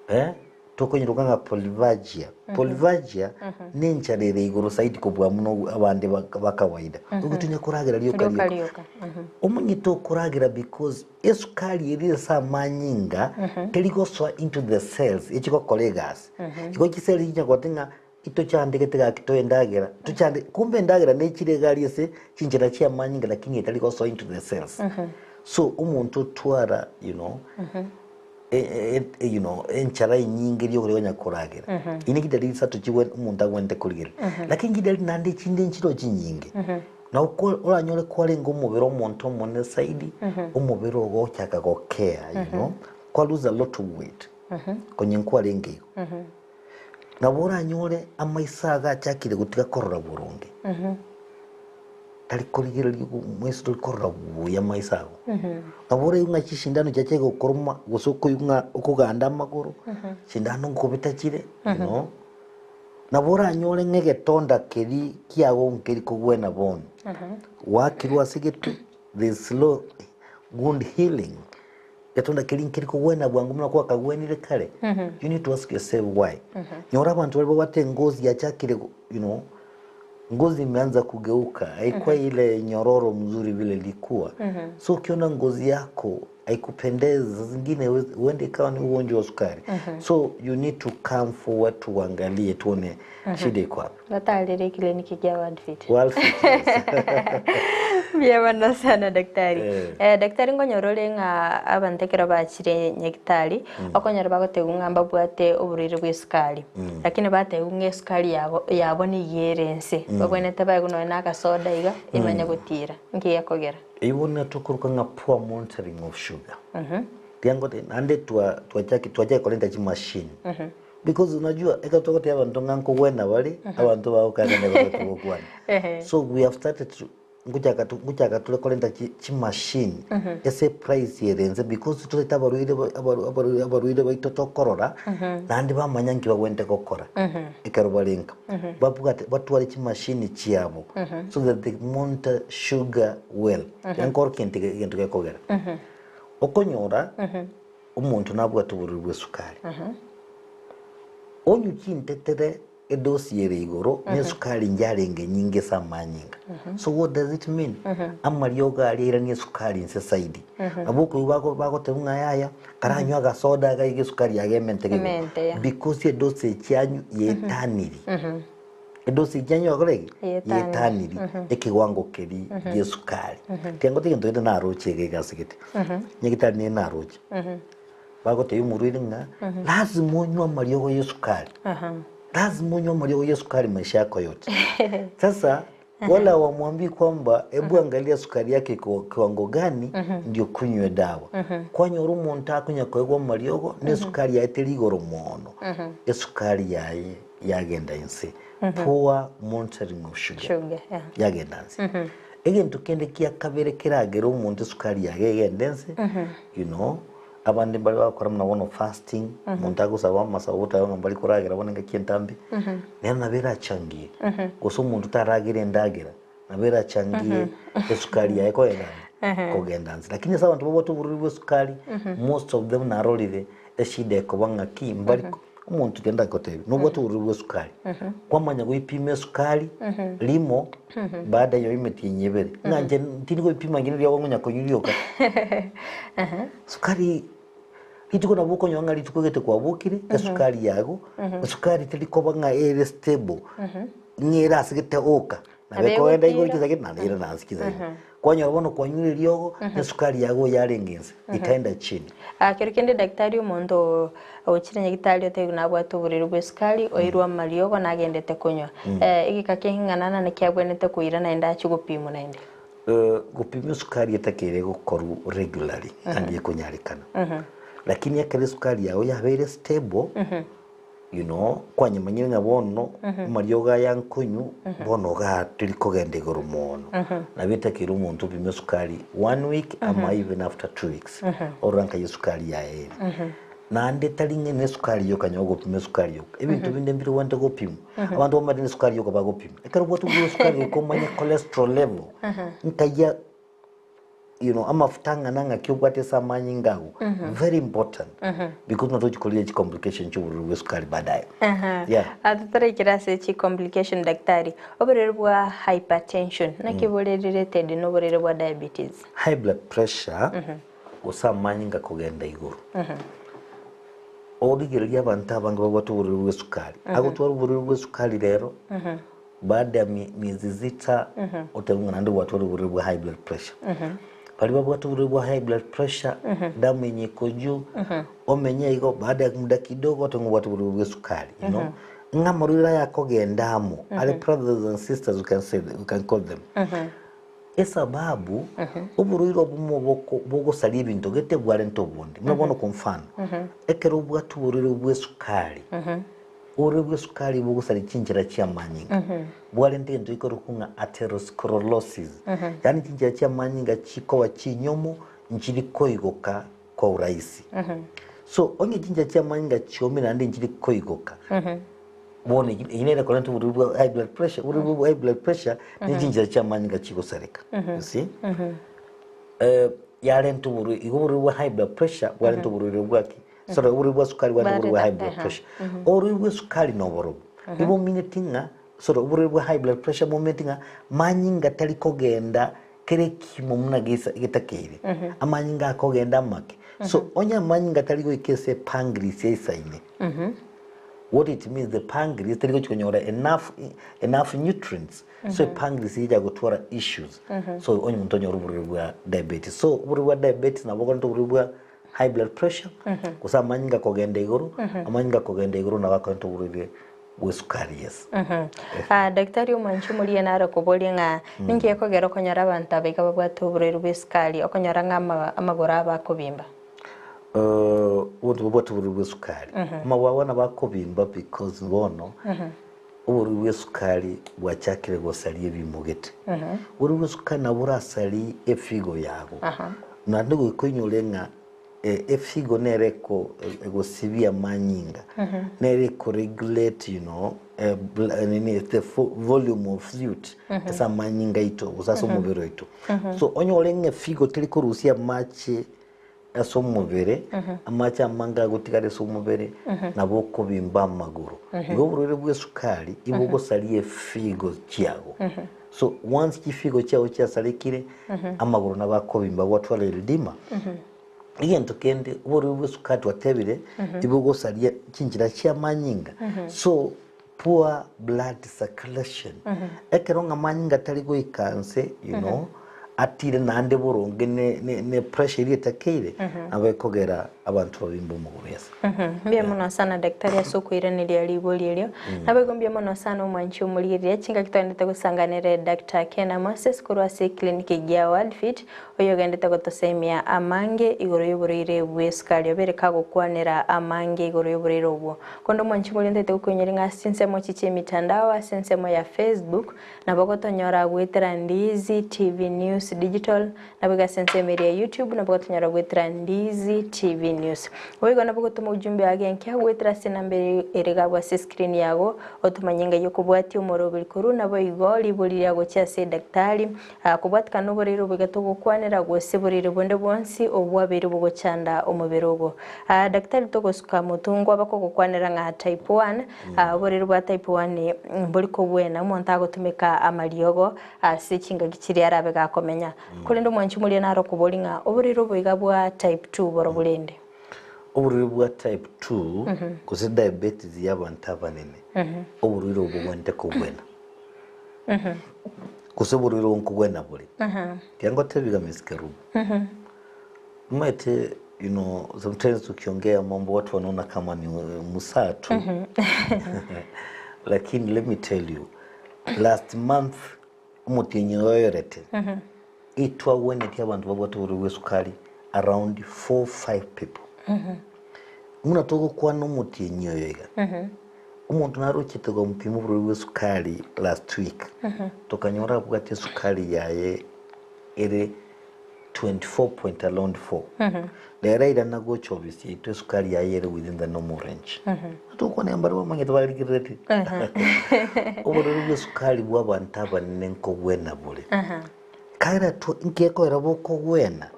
eh. Tokonyiroka ng'a polyphagia. Polyphagia nenchara ere igoro zaidi kobua muno abande ba kawaida. Ogotunya koragera rioka Rioka rioka. rioka. Omonyete okoragera because esukari eria ase amanyinga teri gosoa into the cells echi gokora egasi. Igo chiseli chinya gote ng'a itochandegete gaki toe endagera, tochande kumbe endagera nechire egari ase chinchera chia amanyinga lakini etari gosoa into the cells. So omonto otwara you know, you know, enchara enyinge eria okoria onya koragera. Eye ne chidalili isato chigwe omonto agwenerete korigereria. Lakini chidalili naende echinde nchireo chinyinge. Nabo ko oranyore kwarenge omobere omonto omonene zaidi, omobere ogo ogochaka gokea you know, kwa lose a lot of weight, konye nkwarenge igo. Nabo oranyore amaiso ago achakire gotiga korora boronge, tari korigereria maiso tori korora buya amaiso ago. Nabo oraigwe ng'a chishindano chiachire gokoroma gose okoigwa ng'a okoganda amagoro, chindano nkobeta chire you know. Nabo oranyore ng'a egetonda keria kiago nkeri kogwena bono, gwakirwe ase egetwe, there is slow wound healing. Getonda keria nkeri kogwena bwango buna kwakagwenire kare, you need to ask yourself why. Nyora abanto baria babwate engozi yachakire you know, ngozi imeanza kugeuka haikuwa ile nyororo mzuri vile ilikuwa. So ukiona ngozi yako haikupendezi, saa zingine huenda ikawa ni ugonjwa wa sukari. So you need to come forward tuangalie tuone shida iko wapi. Batarire ekliniki kia World Fit. World Fit, yes. Mbuya mono sana daktari. Eh. Eh, daktari nkonyora ore ng'a abanto ekero bachire nyagitari, okonyora bagotebiwa ng'a mbabwate oborwaire bwa esukari, lakini batebiwa ng'a esukari yabo yabo nigo ere nse, babwenerete baegwe nonye na agasoda iga, emanye gotira. Nki gekogera? Eywo bono tokoroka ng'a poor monitoring of sugar. Riango naende twa twachaki twachaka korenta chimashini. Because unajua ekero togotebia abanto ng'a nkogwena bare, abanto bagokana nigo togokwana. So we have started to ngochaka to ngochaka tore korenta chi chimachine ase eprice ere inse because totaete abarwaire ba abaru abaru abarwaire baito tokorora, naende bamanya nki bagwenerete gokora ekero bare nka. Babwate batware chimachine chiabo so that they monitor sugar well. Nkorokia egento egento gekogera. Okonyora. Omonto nabwate oborwaire bw'esukari, onywe chintetere edosi ere igoro na esukari njarenge enyinge ase amanyinga. So what does it mean? Amariogo aria airanie esukari inse zaidi. Nabo okoigwa bago bagoteba ng'a yaya, karanywe agasoda iga iga esukari yaye emente iga igoro. Emente, yeah. Because edosi echianywa yetaniri. Edosi echianywa yakora ki? Yetaniri. Yetaniri ekewango keria gi'esukari. Tiangote egento gete naroche iga iga ase gete. Nyagitari nigo naroche. Bagotebia omorwaire ng'a lazima onywe amariogo ya esukari. Lazima onywe amariogo ya esukari maisha yako yote. Sasa wala hawamwambii kwamba hebu angalia sukari yake iko kiwango gani ndio kunywe dawa. Kwanyora omonto akonya koegwa amariogo na esukari yaye teri igoro mono. Esukari yaye yagenda inse. Poor monitoring of sugar. Sugar, yeah. Yagenda nse. Egento kende kia kabere keragere omonto esukari yaye egende nse, you know, abande mbare bagokora buna bono fasting, omonto agosaba amasabo otabe ng'a mbari koragera bono engaki entambe, nero nabo erachangie, gose omonto taragera endagera, nabo erachangie esukari yaye kogenda nde? Kogenda nse. Lakini ase abanto babwate oborwaire bwa esukari, most of them narorire eshida ekoba ng'aki, mbari omonto tiga ndagotebie, nobwate oborwaire bwa esukari, kwamanya goipima esukari rimo baada ya emetienyi ebere, ng'a inche tindi goipima inche riria okonya konywa rioka. Sukari rituko nabo okonyora ng'a rituko gete kwabokire, esukari yago, esukari teri koba ng'a ere stable. Ng'ere ase gete oka, nabo Nabo ekogenda igoro egotira. chinsa gete naende eire na nse chinsa gete. Kwanyora bono kwanyure eriogo, na esukari yago yarenge inse, ekaenda chini. Ah, kero kende daktari omonto ochire nyagitari otebiwa nabwate oborwaire bwa esukari, oirwe amariogo nagendete konywa. Egeka keng'ana naki abwenerete koira naende achie gopimwa naende? Gopima esukari etakeire gokorwa regularly naende ekonyarekana. Lakini ekero esukari yago yabeire stable, you know, kwanyemanyire ng'a bono amariogo aya nkonywa, bono igaa teri kogenda igoro mono. Nabo etakeire omonto opime esukari one week ama even after 2 weeks, orore nkai esukari yaye ere. Naende tari ng'a nesukari yoka onye ogopima esukari yoka, ebinto binde mbire obwenerete gopimwa. Abanto bamanyete na esukari yoka bagopima. Ekero obwate oborwaire bwa esukari goika omanye cholesterol level, nkai ya amafuta ang'ana ng'aki obwate ase amanyinga ago, very important, because natochi korigia chicomplication chia oborwaire bwa esukari baadaye. Yeah. Ah, totaraikera ase chicomplication daktari, oborwaire bwa hypertension naki bore related na oborwaire bwa diabetes? High blood pressure gose amanyinga kogenda igoro. Origereria abanto abange babwate oborwaire bwa esukari, agotwara oborwaire bwa esukari rero, baada ya miezi sita otebe ng'a naende gwatwara oborwaire bwa high blood pressure. Baria babwate oborwaire bwa high blood pressure, damu enye iko juu, omenye igo baada ya muda kidogo otebe ng'a obwate oborwaire bwa esukari, you know. Ng'a amarwaire aya akogenda amo, are brothers and sisters we can say, we can call them. Esababu, oborwaire obomo boko bogosaria ebinto gete bwarente obonde. Buna bono kwa mfano, ekero obwate oborwaire bwa esukari, oborwaire bwa esukari bogosaria chinchera chia amanyinga, bwarente egento gekorokwa ng'a atherosclerosis, yaani chinchera chia amanyinga chikoba chinyomo nchiri koigoka kwa urahisi. So onye chinchera chia amanyinga chiomire naende nchiri koigoka, bono eyio nere ekorenta oborwaire bwa high blood pressure. Oborwaire bwa high blood pressure ne chinchera chia amanyinga chigosareka, you see. Yarenta oborwaire, igo oborwaire bwa high blood pressure bwarenta oborwaire bwa ki? Sorry, oborwaire bwa sukari bwarenta oborwaire bwa high blood pressure. Oborwaire bwa esukari na oborobwo, nibomineti ng'a, sorry, oborwaire bwa high blood pressure bomineti ng'a manyinga tari kogenda kera ekimo buna gesa getakeire, amanyinga akogenda amake. So onye amanyinga tari goika ase epancreas eisaine, what it means the pancreas teri gochi konyora enough enough nutrients, so epancreas echa gotwara issues. So onye omonto onyore oborwaire bwa diabetes. So oborwaire bwa diabetes nabo okorenta oborwaire bwa high blood pressure, gose amanyinga kogenda igoro, amanyinga kogenda igoro nabo akorenta oborwaire bw'esukari yes. Ah, daktari omwanchi omoria nare okoboria ng'a ninki gekogera okonyora abanto aba iga babwate oborwaire bw'esukari okonyora ng'a amagoro abo akobimba? Abanto babwate oborwaire bw'esukari, amagoro abo nabo akobimba because bono oborwaire bw'esukari bwachakire gosaria ebimogete. Oborwaire bw'esukari nabo borasarie efigo yago, naende goika oinyore ng'a Efigo nere egosibia amanyinga, nere ekoregulate you know, nini the volume of fluid ase amanyinga aito gose ase omobere oito. So onyore ng'a efigo teri korusia amache ase omobere, amache amange agotigara ase omobere, nabo okobimba amagoro. Igo oborwaire bwa esukari igo ogosaria efigo chiago. So once chifigo chiao chiasarekire, amagoro nabo akobimba gwatwara eridima. Egento kende, oborwaire bwa esukari twatebire, tibogosaria chinchera chi'amanyinga. So poor blood circulation. Ekero ng'a amanyinga tari goika nse, you know, atire naende boronge ne ne ne pressure eria etakeire, nabo ekogera abanto babimbe omogoro ase. Mbuya mono sana daktari ase okoiraneria ribori erio. Naboigo mbuya mono sana omwanchi omorigereria chingaki twaendete gosanganere Doctor Ken Moses korwa ase eclinic egia Worldfit oyo ogendete gotosemia amange igoro y'oborwaire bw'esukari obere kagokwanera amange igoro y'oborwaire obwo. Konde omwanchi omorigereria ntaete gokoinyora ng'a ase chinsemo echi chi'emitandao ase ensemo ya Facebook nabo gotonyora goetera Ndizi TV News Digital Naboigo ase ensemo eria ya YouTube nabo gotonyora goetera Ndizi TV News. Boigo nabo gotoma ujumbe age enke goetera ase enamba ere ere gabwo ase escreen yago otomanye ngai okobwatia omoroberi korwa naboigo ribori riago gochia ase edaktari kobwatikana noborwaire obo iga togokwanera gose borwaire bonde bwonsi obwabeire bogochanda omobere ogo. Daktari togosuka motungwa bakogokwanera ng'a type 1 oborwaire bwa type 1 mbori kobwena omonto agotumeka amariogo Ase chingaki chiria arabe gakomenya. Korende omwanchi omoria nare okoboria ng'a oborwaire obo iga bwa type 2 borobwo rende? Oborwaire bwa type 2 gose diabetes y'abanto abanene, oborwaire obo bobwenerete kobwena. Gose oborwaire obo nkobwena bore. Tiga ngotebi iga Miss Kerubo. Omanyete you know sometimes ukiongea mambo watu wanaona kama ni musaa tu. Lakini let me tell you last month omotienyi oyorete itwagwenetie abanto babwate oborwaire bwa esukari around 4 5 people. Buna togokwana omotienyi oyo iga, omonto narochete gomopima oborwaire bwa esukari last week, tokanyora abwate esukari yaye ere 24 point around 4. Rero airana gocha ofisi yaito esukari yaye ere within the normal range. Togokwana iga mbare bamanyete barigerereti. Oborwaire bwa esukari bwa abanto abanene nkogwena bore. Kaera twa nkekoera bokogwena,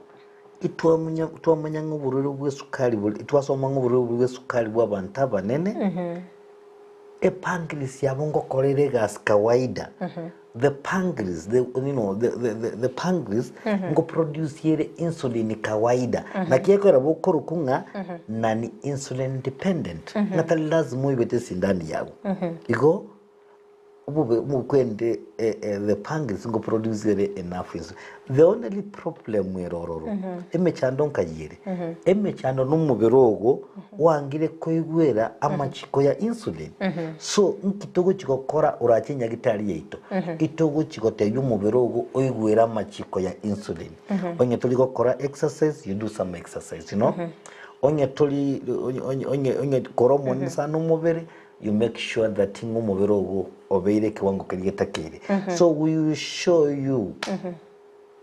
Itwamunya twamanya ng'a oborwaire bw'esukari bore twasoma ng'a oborwaire obo bw'esukari bw'abanto abanene, epancreas yabo ngokora ere egasi kawaida, the pancreas the you know the the the the pancreas ngoproduce ere insulin kawaida, naki ekogera bokorokwa ng'a non insulin dependent, ng'a tari lazima oibete esindani yago. Igo. Obobe omokwende the pancreas ngo produce ere enough insulin. The only problem ere ororo, emechando nkai ere, emechando na omobere ogo oangire koigwera amachiko ya insulin. So nki togochi gokora orache nyagitari yaito? Itogochi gotebia omobere ogo oigwere amachiko ya insulin. Onye tori gokora exercise, you do some exercise, you know. Onye tori onye onye onye onye kore omonene sana omobere, You make sure that ng'a omobere ogo obeire ekewango keria getakeire. So we will show you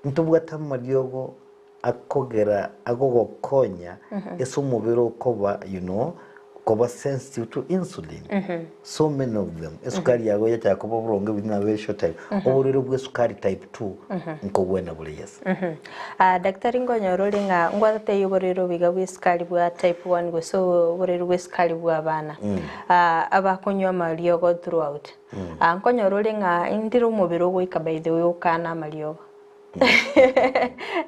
ntobwate amariogo akogera agogokonya ase omobere okoba you know koba sensitive to insulin. So many of them. Esukari yago yachaka koba boronge within a very short time. Oborwaire bwa esukari type 2 nkogwena bore yes. Ah, daktari nkonyora ore ng'a ngwatateiyo oborwaire obo iga bw'esukari bwa type 1 gose oborwaire bw'esukari bwa abana ah, abakonywa amariogo throughout. Ah, nkonyora ore ng'a ndire omobere ogoika by the way okana amariogo.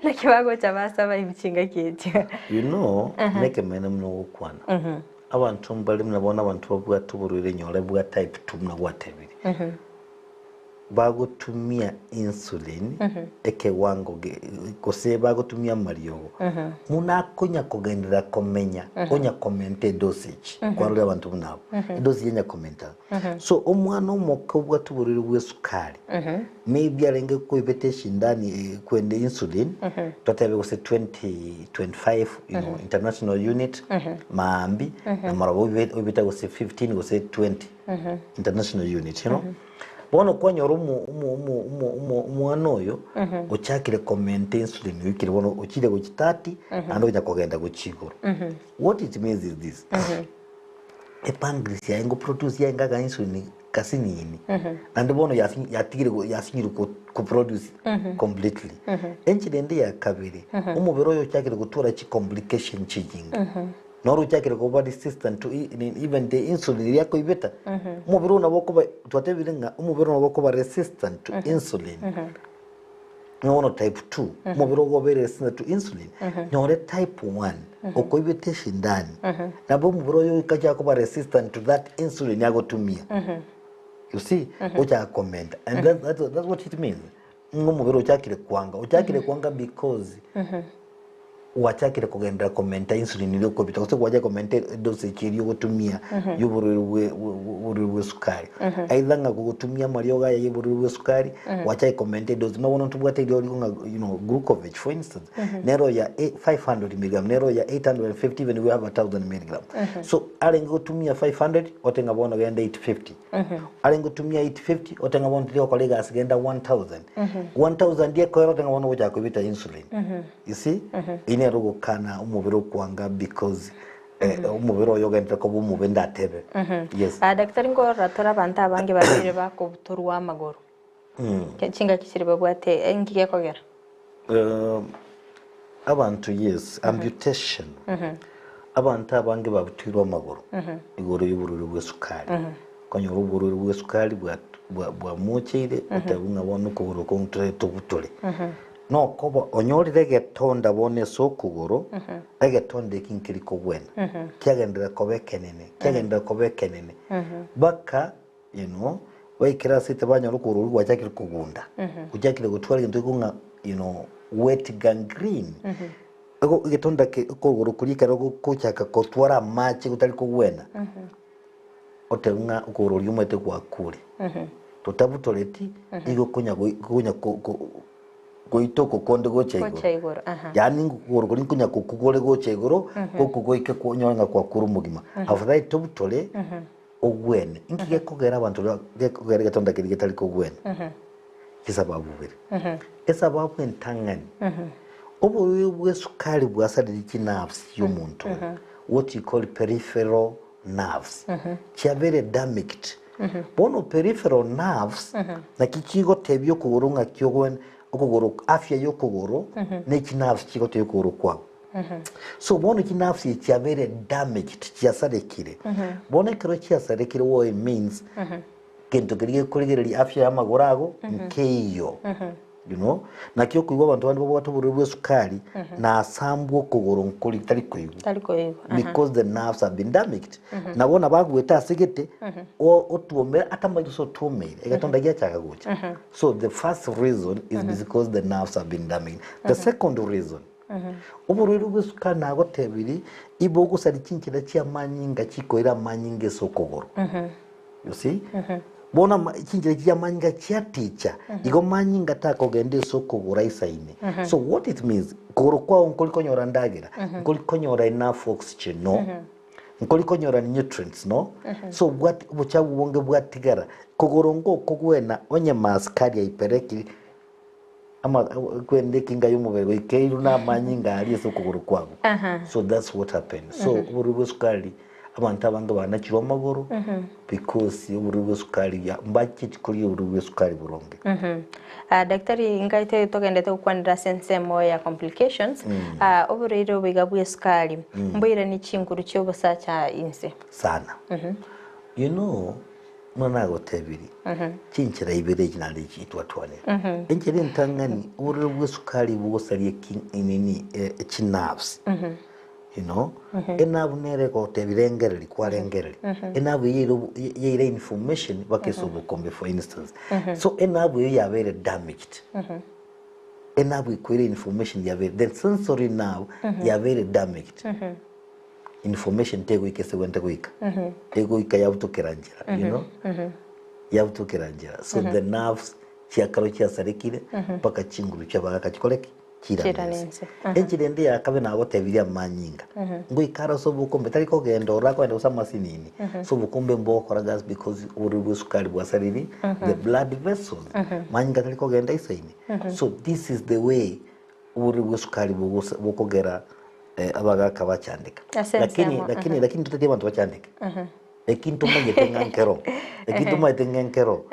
Naki bagocha ba survive chingaki echio. You know, nekemanyererio buna ogokwana. Abanto mbare buna bono abanto babwate oborwaire nyore bwa type 2 buna gwatebire. Bagotumia insulin ekewango gose bagotumia amariogo, buna akonya kogenderera komenya onya komenta edosage kwarorire abanto buna abwo edosage enya komenta. So omwana omoke obwate oborwaire bwa esukari maybe arenge koibeta eshindani kwenda insulin totebe gose 20, 25 you know international unit maambia na maroba oibete gose 15 gose 20 international unit you know. Bono kwanyora omo omo omo omo omo omwana oyo ochakire komenta insulin oikire bono ochire gochi 30 naende onya kogenda gochia igoro. What it means is this, epancreas yaye ngoproduce yaye ngaka insulin kasinini naende bono yasi yatigire go yasinyire ko koproduce completely. Enchera ende ya kabere, omobere oyo ochakire gotwara chicomplication chinyinge. Noro ochakire koba resistant to even the insulin eria akoibeta, omobere oo nabo okoba twatebire ng'a omobere nabo okoba resistant to insulin. Ng'a bono type 2, omobere ogo obeire resistant to insulin, nyore type 1 okoibeta eshindani, nabo omobere oyo ogochaka koba resistant to that insulin agotumia. You see, ochaka komenta and that, that's, that's what it means. Ng'a omobere ochakire kwanga, ochakire kwanga because gwachakire kogenderera komenta insulin eria okobita gose gwachakire komenta edosage eria ogotumia ya oborwaire bwe oborwaire bwa esukari. Either ng'a kogotumia amariogo aya ya oborwaire bwa esukari, gwachakire komenta edose. Buna bono ntobwate eriogo rigo ng'a you know glucovich for instance, nero ya 500 milligram, nero ya 850 even we have a 1000 milligram. So arenge gotumia 500 ote ng'a bono genda 850. Arenge gotumia 850 ote ng'a bono tiri gokora egasi genda 1000. 1000 ekoera ote ng'a bono ogochaka koibeta insulin. You see? Eyio nero ogokana omobere okwanga because eh, omobere oyo ogenderere koba omobe ndatebe. Yes. Ah, daktari nkorora tore abanto abange babeire bakobutorwa amagoro. Chingaki chiria babwate eh, nki gekogera? Abanto yes, amputation. Abanto abange babutoirwe amagoro igoro y'oborwaire bw'esukari. Okonyora oborwaire bw'esukari bwa bwa bwamocheire oteba ng'a bono okogoro oko ntore tobutore. Nokoba onyorire egetonda bono ase okogoro, egetonda eki nkeri kogwena. Kiagenderera koba ekenene, kiagenderera koba ekenene, baka you know. Baikire ase tibanyora okogoro oria gwachakire kogunda, gochakire gotwara egento gekong'a ng'a you know wet gangrene. Ego egetonda ke okogoro koria ekero gogochaka gotwara amache gotari kogwena, otebe ng'a okogoro oria omanyete gwakure. Totabutoreti, igo okonya goi konya ko ko goita oko konde gocha igoro. Gocha igoro, aha. Yaani okogoro koria nkonya kokugore gocha igoro, gokogoika onyore ng'a kwakure omogima. Afadhali tobutore. Ogwene. Inki gekogera abanto ba gekogera egetonda keria getari kogwena? Chisababu ibere. Esababu entang'ani, oborwaire bw'esukari bwasarire chinerves chi'omonto oyo, what you call peripheral nerves, chiabeire damaged. Bono peripheral nerves naki chigotebia okogoro ng'aki ogwene okogoro afya ya okogoro ne chinerves chigotebia okogoro kwago. So bono chinafsi echi chiabeire damaged, chiasarekire. Bono ekero chiasarekire what it means, gento keria gekorigereria afya ya amagoro ago nkeiyo. You know? Naki okoigwa abanto bande babwate oborwaire bwa esukari, nasambwa okogoro nkori tari koigwa. Tari koigwa, aha. Because the nerves have been damaged. Na bono bagwete ase gete, o- otuomere atamanyeti gose otuomeire, egetonda giachaka gocha. So the first reason is because the nerves have been damaged. The second reason, Oborwaire bw'esukari nagotebirie, ibo ogosaria chinchera chi'amanyinga chikoira amanyinga ase okogoro. You see? Bono ama- chinchera chi'amanyinga chiaticha, igo manyinga takogenda ase okogoro aisaine. So what it means, kogoro kwao nkori konyora ndagera, nkori konyora enough oxygen no, nkori konyora nutrients no, so obwate obochafu obonge bwatigara, kogoro ngokogwena onye maaskari aiperekire, Ama kwende ekinga y'omobere goika eirwe namanyinga aria ase okogoro kwago. So that's what happened. So oborwaire bwa esukari abanto abange banachirwe amagoro because oborwaire bwa esukari ya mbacheti koria oborwaire bwa esukari boronge. Ah, daktari nkaete togendete gokwanera ase ensemo ya complications ah, oborwaire obo iga bwa esukari mboiranie chinguru chia obosacha inse. Sana. You know Buna nagotebirie, chinchera ibere echi naende chitwatwanire. Enchera entang'ani, obororo bw'esukari bogosaria eki nini chinerves, you know, enerve nere egotebia rengereria, kwarengereria. Enerve eyio yaira obo yaira information mpaka ase obokombe for instance. So enerve eyio yabeire damaged, enerve ekoira information yabeire, the sensory nerve yabeire damaged. Information tegoika ase egwente goika, egoika yabutokera nchera, you know, yabutokera nchera. So the nerves chiakarwa chiasarekire mpaka chinguru chiabagaka chikore ki? Chirane Chirane ense. ense. Enchera ende ya kabe nagotebirie amanyinga, ngoika are ase obokombe tari kogenda ororo akogenda gose amasinini, ase obokombe mbogokora gasi because oborwaire bwa esukari bwasariri the blood vessels, manyinga tari kogenda isaine. So this is the way Oborwaire bw'esukari bogose bokogera abagaka bachandeka. Ase Lakini ensemo, lakini lakini totari abanto bachandeke. Lakini tomanyete ng'a nkero, lakini tomanyete ng'a nkero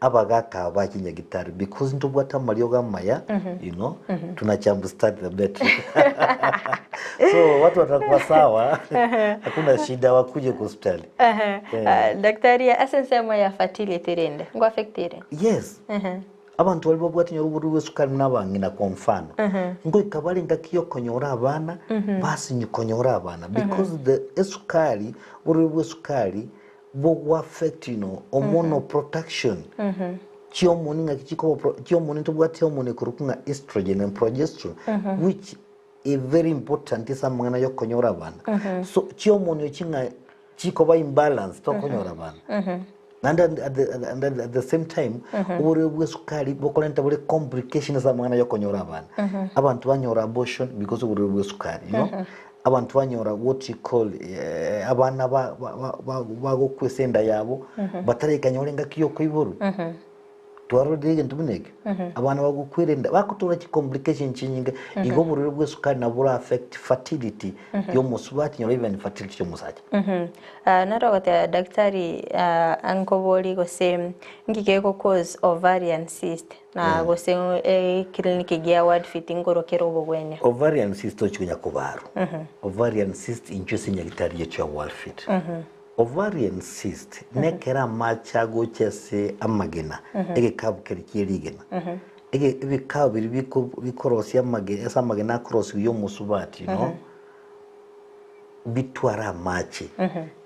abagaka aba ba chinyagitari because ntobwate amariogo amaya you know, tunachambu start the battery. So watu watakuwa sawa, hakuna shida wakuje kwa hospitali. Daktari ase ensemo ya fertility rende, ngo affect ere? Yes. Abanto baria babwate nyora oborwaire bw'esukari buna abang'ina kwa mfano, ngoika bare engaki y'okonyora abana, basinywa konyora abana because the esukari, oborwaire bw'esukari bogo affect you know, hormonal protection, chihormone ng'aki chikoba pro chihormone ntobwate hormone ekorokwa ng'a estrogen and progesterone which is very important ase amang'ana y'okonyora abana. So chihormone echi ng'a chikoba imbalance tokonyora abana. Naende at the, at the, at the same time oborwaire bw'esukari bokorenta bore complication ase amang'ana y'okonyora abana. Abanto banyora abortion because oborwaire bw'esukari, you know. Abanto banyora what you call eh, abana ba- ba- ba- ba- bagokwa ase enda yabo bataraikanyora engaki y'okoiborwa. Twarorire egento buna ekio, abana bagokwera enda, bagotora chicomplication chinyinge, igo oborwaire bwa esukari nabo bora affect fertility ya omosubati nyora even fertility ya omosacha. Ah, naro ogoteba daktari ah, nkobori gose nki gego cause ovarian cyst na gose eclinic gia World Fit nkorwa kere obogwenia. Ovarian cyst tochi konya kobarwa. Ovarian cyst inchwe ase enyagitari yacho ya World Fit. Ovarian cyst nekero amache agocha ase amagena, egekabu keria kie rigena. Ege ebikabu biria biko bikorosia amage ase amagena akorosiwa ya omosubati you know, bitware amache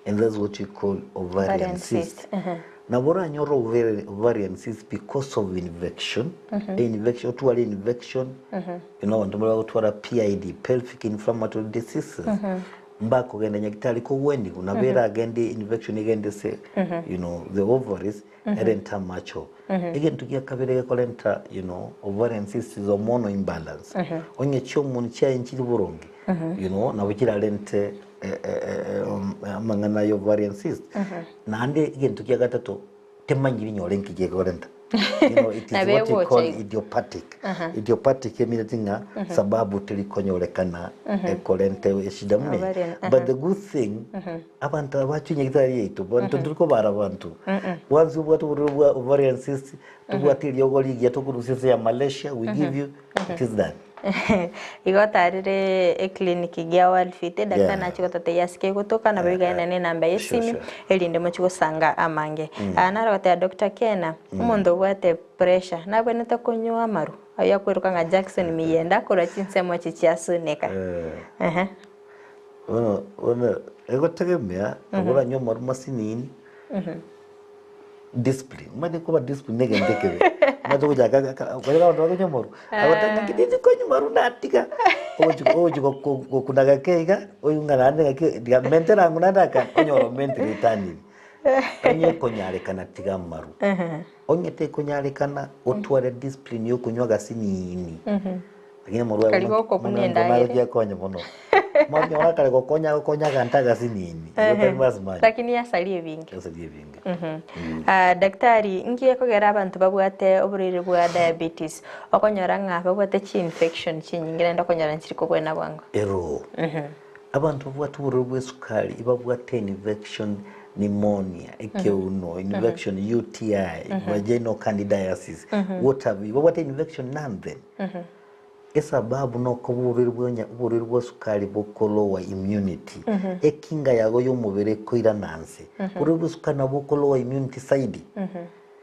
and that's what we call ovarian Ovarian cyst. cyst. Nabo oranyore ovarian cyst because of infection, infection otware infection, you know abanto mbare bagotwara PID, pelvic inflammatory diseases, mbakogenda nyagitari kogwenigwa, nabo eragende infection egende ase you know the ovaries erente amacho. Egento gia kabere gekorenta you know ovarian cyst is hormonal imbalance, onye chihormone chiaye nchiri boronge you know nabo chirarente amang'ana ya ovarian cyst. Naende egento kia gatato temanyiri nyore nki gekorenta. You know, it is Nabo what you egocha call igo. idiopathic. Idiopathic emineti ng'a sababu teri konyorekana ekorente eshida muna eye. Ovarian, But the good thing, abanto aba bachwe nyagetari yaito, banto ntiri kobara abanto. Once obwate oborwaire bwa ovarian cyst, tobwate eriogo rigiya tokorusia ense ya Malaysia, we give you, it is done. Igo otarire eclinic gia World Fit, daktari Yeah. nache gototebia ase kegotoka nabo igaene na enamba ye Sure, esimu sure. erinde mochie gosanga amange. Aa naro goteba Doctor Kena, omonto obwate pressure nabwenerete konywa amaru? Oyio akweroka ng'a Jackson Miyenda korwa chinsemo echi chia Suneka. Ehe. Bono bono egotegemea nabo oranywe amaru masinini. Discipline, omanyete koba discipline na egento ekebe, omanyete ogochaka aka okonyora abanto bakonywa amaru, agoteba ng'a inche tindi konywa maru natiga, ogochi ogochi goko gokuna gake iga, oigwe ng'a naende ng'aki tiga mente rang'u naende aka, onyore omentire etaniri. Onye ekonyarekana tiga amaru, onye tekonyarekana otware discipline ya okonywa agasinini. Lakini omorware Kari bono gokobuna bono endagera. nagochia akonye mono. Monyora kare gokonya agokonya aganto agasinini. Igo tari masimani. Lakini asaria ebinge. Asaria ebinge. Ah, daktari, nki ekogera abanto babwate oborwaire bwa diabetes okonyora ng'a babwate chi-infection chinyinge naende okonyora nchiri kobwena bwango? Ero. Abanto babwate oborwaire bwa esukari ibabwate infection pneumonia, ekeuno, infection UTI, vaginal candidiasis, what have you. Babwate infection none then. Esababu nokoba oborwaire bwa onya oborwaire bwa sukari bokolower immunity, ekinga yago y'omobere ekoirana nse. Oborwaire bwa esukari nabo bokolower immunity zaidi.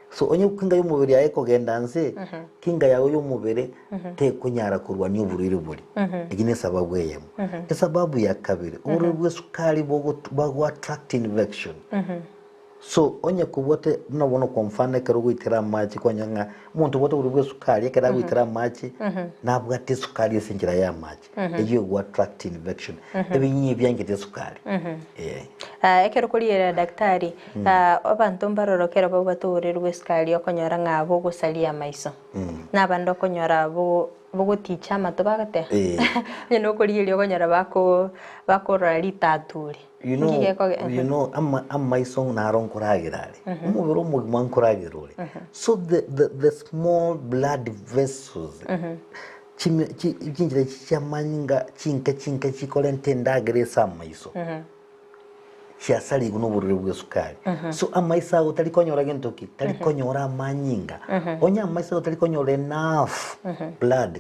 So onye ekinga y'omobere yaye ekogenda nse, kinga yago y'omobere tekonyara korwania oborwaire boria. Eyio ne esababu eyemo. Esababu ya kabere, oborwaire bwa esukari bogotu bago attract infection. So onye kobwate buna bono kwa mfano ekero ogoitera amache kwanyora ng'a omonto obwate oborwaire bwa esukari ekero agoitera amache nabwate esukari ase enchera ya amache eyio ego attract infection ebinyinyi ebianchete esukari eh. Ah, ekero okorigereria daktari, ah, abanto mbaroro ekero babwate oborwaire bwa esukari okonyora ng'a bogosaria amaiso, na abande okonyora bo bogoticha amato bagoteba, Eh. onye nokorigereria okonyora bako bakorora ritature. You know, Nki gekoge- you know, ama, amaiso naro nkoragera are omobere omogima nkoragera ore so the, the, the small blood vessels chimi- chi- chinchera echi chiamanyinga chinke chinke chikorenta endagera ase amaiso chiasarigwe na oborwaire bwa esukari so amaiso ago tari konyora gento ki tari konyora amanyinga onye amaiso ago tari konyora enough blood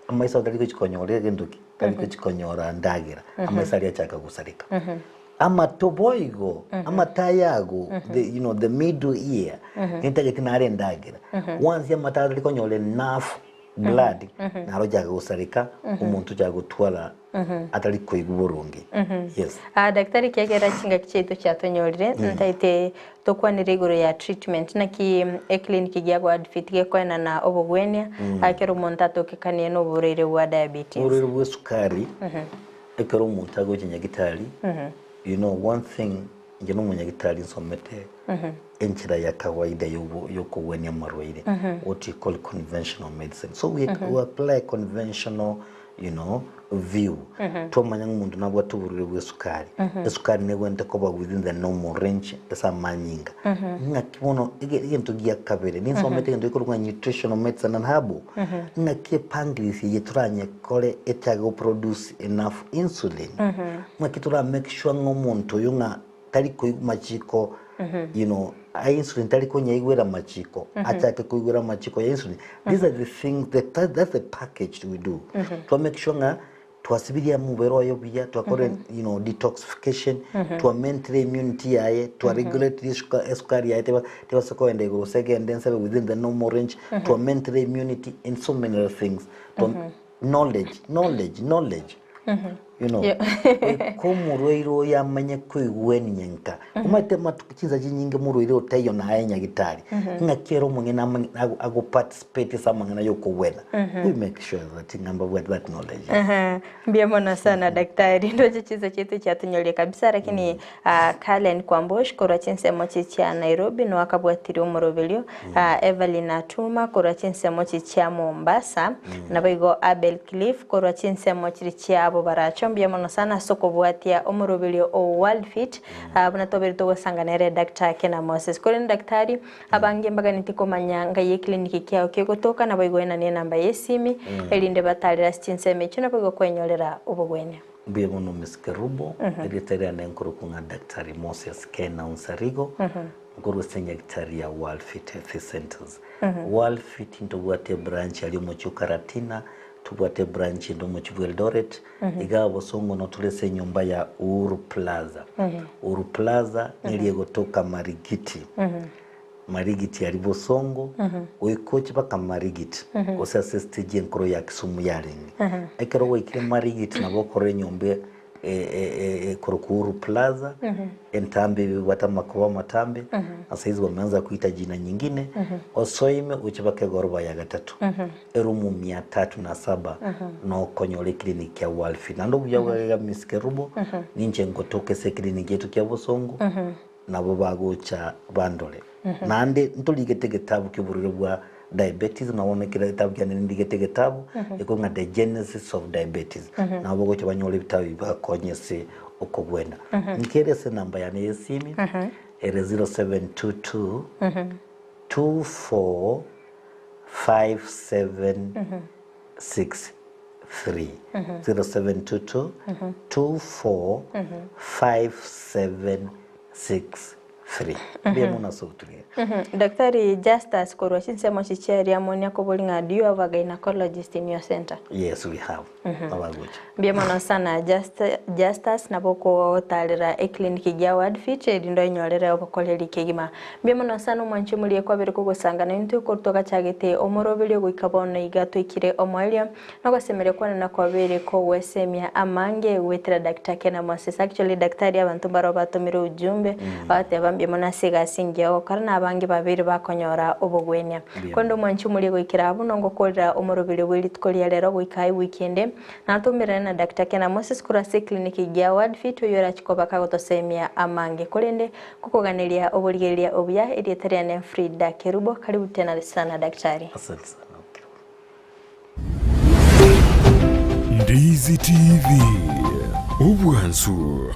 Amaiso ao tari gochia konyora egento ki? Tari gochia konyora ndagera. Amaiso aria achaka gosareka. Amato boigo, amato aya ago, the, you know, the middle ear, nintagete nare endagera. Once amato aya tari konyora enough blood, naro ochaka gosareka, omonto ochaka gotwara atari koigwa boronge. Yes. Ah, daktari ekiagera chingaki chiaito chiatonyorire, ntaete tokwanere igoro ya treatment naki eclinic gia World Fit gekoenana obogwenia ekero omonto atokekanie na oborwaire bwa diabetes. Oborwaire bwa esukari, ekero omonto agocha nyagitari, you know one thing inche na omonyagitari nsomete enchera ya kawaida yobo yokogwenia amarwaire, what you call conventional medicine. So we, we apply conventional you know, view. Twamanya ng'a omonto nabwate oborwaire bwa esukari, esukari negwenerete koba within the normal range ase amanyinga. Ng'aki bono ege egento gia kabere, ninsomete egento gekorokwa ng'a nutritional medicine and herbal, ng'aki epancreas eye toranyekore echake go produce enough insulin, ng'aki tora make sure ng'a omonto oyo ng'a tari koigwa machiko you know, a insulin tari konyaigwera amachiko, achake koigwera amachiko ya insulin. These are the things, the, that, that's the package we do. Twa make sure ng'a twasibirie omobere oye buya, twakore you know, detoxification, twamentire immunity yaye, twaregulatire esuka- esukari yaye teba tebasa kogenda igoro gose egende nse within the normal range, twamentire immunity and so many other things. Twa, Knowledge, knowledge, knowledge. You know, goika omorwaire oyo amanye koigwenia nka. Omanyete amatuko chinsa chinyinge omorwaire otaiyo naye nyagitari, ng'aki ere omong'ina amanye ago ago participate ase amang'ana ya okogwena. We make sure that ng'a mbabwate that knowledge. Aha, mbuya mono sana daktari ndoche chinsa chiaito chiatonyorie kabisa lakini ah, Kalen Kwambosh korwa chinsemo chi chia Nairobi no akabwatirie omoroberio ah, Evelyn Atuma korwa chinsemo chi chia Mombasa naboigo Abel Cliff korwa chinsemo chiri chia Bobaracho mbuya mono sana ase okobwatia omoroberio o World Fit ah, buna tobere togosanga nere Doctor Kena Moses korende daktari Abange mbaganeti komanya ngai ekliniki kiao kegotoka, naboigo enane enamba y'esimi, erinde batarere ase chinsemo echio naboigo kwenyorera obogwenia. Mbuya mono Miss Kerubo, erieta riane nkorokwa ng'a Daktari Moses Kena Onsarigo, nkorwa ase enyagitari ya World Fit Health Centers. World Fit ntobwate ebranch aria omochie o Karatina, tobwate ebranch ende omochie bwa Eldoret, igaa bosongo notore ase enyomba ya Uhuru Plaza. Uhuru Plaza neria egotoka Marigiti. Marigiti aria bosongo, goika oche mpaka Marigiti, gose ase estage enkoro ya Kisumu yarenge. Ekero gwaikire Marigiti nabo okorora enyomba ekorokwa Uhuru Plaza, entambe ebwate amakuba amatambe, na saizi wameanza kuita jina nyingine, osoime oche mpaka egoroba ya gatato, erumu mia tatu na saba, nokonyora eclinic ya World Fit. Naende obuya bwaye iga Miss Kerubo, ninche ngotoka ase eclinic yaito kia bosongo, nabo bagocha bandore. Naende ntorigete egetabu ki'oborwaire bwa diabetes, na bono ekero egetabu kiane ndigete egetabu ekoro ng'a The Genesis of Diabetes. Nabo bagocha banyore ebitabu ebi bakonye ase okogwena. Nkere ase enamba yane y'esimi ere 0722 24 57 63 0722 24 5763 Mbuya mono ase ogoturia. Daktari Justus korwa chinsemo echi chia Riamoni akobori ng'a do you have a gynecologist in your center? Yes we have. Abagocha. Mbuya mono sana Just, Justus nabo okogotarera eclinic gia Wordfit erinde oenyorere obokoreri kegima. Mbuya mono sana omwanchi omoria kwabere kogosangana intwe korwa togachagete omoroberio goika bono iga toikire omoerio. Nogosemeria kwane nakwabere kogwesemia amange goetera Doctor Kena Moses. Actually daktari abanto mbaroo batomire ujumbe bagateba mbuya mono ase egasi engiya ogokora na abange babeire bakonyora obogwenia. Korende omwanchi omoria goikera abwo nongokorera omoroberio bwe rituko ria rero goika ewiki ende natoumerane na Doctor Kena Moses korwa ase eclinic egiya Word Fit oyio orachi koba kagotosemia amange. Korende ngokoganeria oborigereria obuya erieta riane Frida Kerubo. Karibu tena sana daktari. Asante sana. Ndizi TV, obwansu.